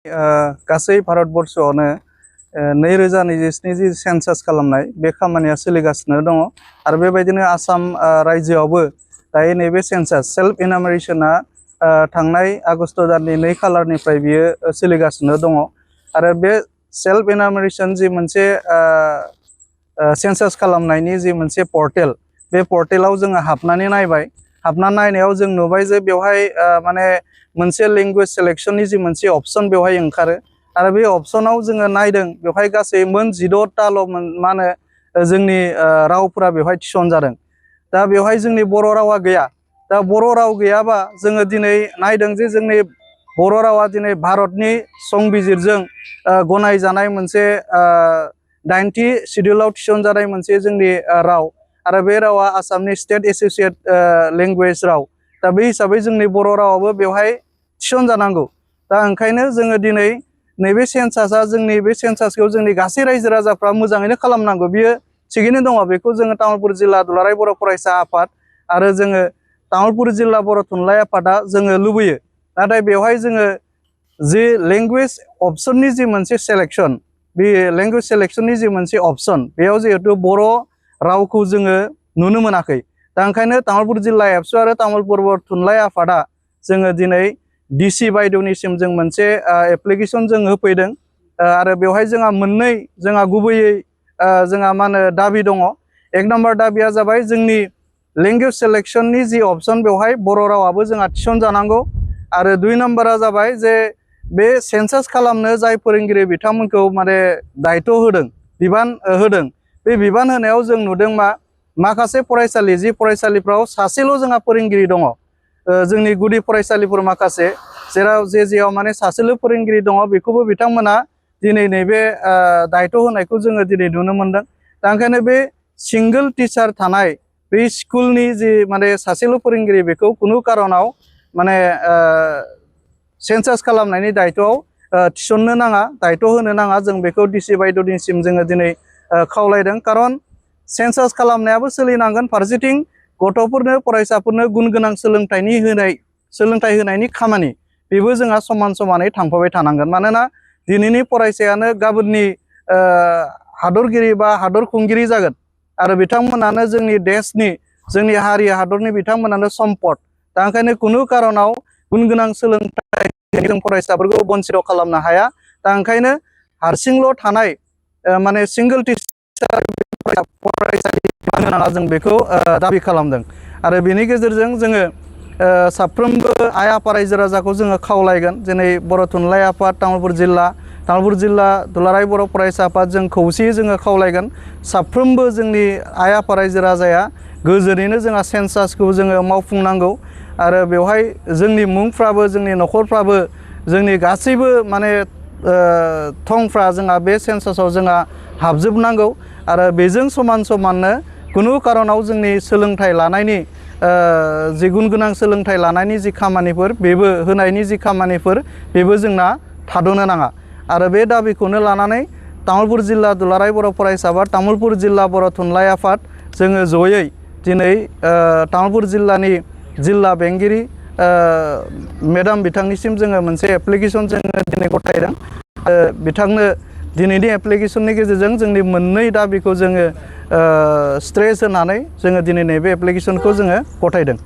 गासै भारतबर्षआवनो 2027 जि सेन्सास खालामनाय बे खामानिया सोलिगासिनो दङ आरो बेबायदिनो आसाम रायजोआवबो दायो नैबे सेन्सास सेल्फ इनामारेसना थांनाय आगस्ट दाननि 2 खालारनिफ्राय बियो सोलिगासिनो दङ आरो बे सेल्फ इनामारेसन जि मोनसे सेन्सास खालामनायनि जि मोनसे पर्टेल बे पर्टेलाव जोङो हाबनानै नायबाय हाबना नायनायाव जों नुबाय जे बेवहाय माने मोनसे लैंग्वेज सिलेक्शननि जि मोनसे अपशन बेवहाय ओंखारो आरो बे अपशनाव जोङो नायदों बेवहाय गासै मोन 16ताल' मा होनो जोंनि रावफोरा बेवहाय थिसनजादों दा बेवहाय जोंनि बर' रावा गैया दा बर' राव गैयाबा जोङो दिनै नायदों जे जोंनि बर' रावा दिनै भारतनि संबिजिरजों गनायजानाय मोनसे 9थि शिड्युलाव थिसनजानाय मोनसे जोंनि राव आरो बे रावा आसामनि स्टेट एसोसिएट लेंगुवेज राव दा बे हिसाबै जोंनि बर' रावाबो बेवहाय थिसनजानांगौ दा ओंखायनो जोङो दिनै नैबे सेन्सासआ जोंनि बे सेन्सासखौ जोंनि गासै रायजो राजाफ्रा मोजाङैनो खालामनांगौ बियो थिगैनो दङ बेखौ जोङो तामुलपुर जिल्ला दुलाराय बर' फरायसा आफाद आरो जोङो तामुलपुर जिल्ला बर' थुनलाइ आफादा जोङो लुबैयो नाथाय बेवहाय जोङो जि लेंगुवेज अपशननि जि मोनसे सेलेक्शन बे लेंगुवेज सेलेक्शननि जि मोनसे अपशन बेयाव जिहेतु बर' रावखौ जोङो नुनो मोनाखै दा ओंखायनो तामुलपुर जिल्ला एबसु आरो तामुलपुर बर' थुनलाइ आफादा जोङो दिनै डिसि बायद'निसिम जों मोनसे एप्लिकेशन जों होफैदों आरो बेवहाय जोंहा मोननै जोंहा गुबैयै जोंहा मा होनो दाबि दङ एक नम्बर दाबिया जाबाय जोंनि लेंगुवेज सेलेक्शननि जि अपशन बेवहाय बर' रावाबो जोंहा थिसनजानांगौ आरो 2 नम्बरा जाबाय जे बे सेन्सास खालामनो जाय फोरोंगिरि बिथांमोनखौ माने दायित्व होदों बिबान होदों बे बिबान होनायाव जों नुदों माखासे फरायसालि जि फरायसालिफ्राव सासेल' जोंहा फोरोंगिरि दङ जोंनि गुदि फरायसालिफोर माखासे जेराव जेआव माने सासेल' फोरोंगिरि दङ बेखौबो बिथांमोना दिनै नैबे दायित्व होनायखौ जोङो दिनै नुनो मोनदों दा ओंखायनो बे सिंगल टिचार थानाय बे स्कुलनि जि माने सासेल' फोरोंगिरि बेखौ खुनु कारनाव माने सेन्सास खालामनायनि दायित्वआव थिसननो नाङा दायित्व होनो नाङा जों बेखौ डिसि बायद'निसिम जोङो दिनै खावलायदों कारन सेन्सास खालामनायाबो सोलिनांगोन फारसेथिं गथ'फोरनो फरायसाफोरनो गुन गोनां सोलोंथाइ होनायनि खामानि बेबो जोंहा समान समानै थांफाबाय थानांगोन मानोना दिनैनि फरायसायानो गाबोननि हादरगिरि बा हादर खुंगिरि जागोन आरो बिथांमोनानो जोंनि देशनि जोंनि हारि हादरनि बिथांमोनानो सम्पद दा ओंखायनो खुनु कारनाव गुन गोनां सोलोंथाइ जों फरायसाफोरखौ बन्सित खालामनो हाया दा ओंखायनो हारसिंल' थानाय माने सिंगल टिचार फरायसालि होनाङा जों बेखौ दाबि खालामदों आरो बेनि गेजेरजों जोङो साफ्रोमबो आइ आफा रायजो राजाखौ जोङो खावलायगोन दिनै बर' थुनलाइ आफाद तामुलपुर जिल्ला दुलाराय बर' फरायसा आफाद जों खौसेयै जोङो खावलायगोन साफ्रोमबो जोंनि आइ आफा रायजो राजाया गोजोनैनो जोंहा सेन्सासखौ जोङो मावफुंनांगौ आरो बेवहाय जोंनि मुंफ्राबो जोंनि न'खरफ्राबो जोंनि गासैबो माने थंफ्रा जोंहा बे सेन्सासाव जोंहा हाबजोबनांगौ आरो बेजों समान समाननो खुनु कारनाव जोंनि सोलोंथाइ लानायनि जि गुन गोनां सोलोंथाइ लानायनि जि खामानिफोर बेबो होनायनि जि खामानिफोर बेबो जोंना थाद'नो नाङा आरो बे दाबिखौनो लानानै तामुलपुर जिल्ला दुलाराय बर' फरायसा आफाद तामुलपुर जिल्ला बर' थुनलाइ आफाद जोङो जयै दिनै तामुलपुर जिल्लानि जिल्ला बेंगिरि मेडाम बिथांनिसिम जोङो मोनसे एप्लिकेशन जोङो दिनै गथायदों बिथांनो दिनैनि एप्लिकेशननि गेजेरजों जोंनि मोननै दाबिखौ जोङो स्ट्रेस होनानै जोङो दिनै नैबे एप्लिकेशनखौ जोङो गथायदों।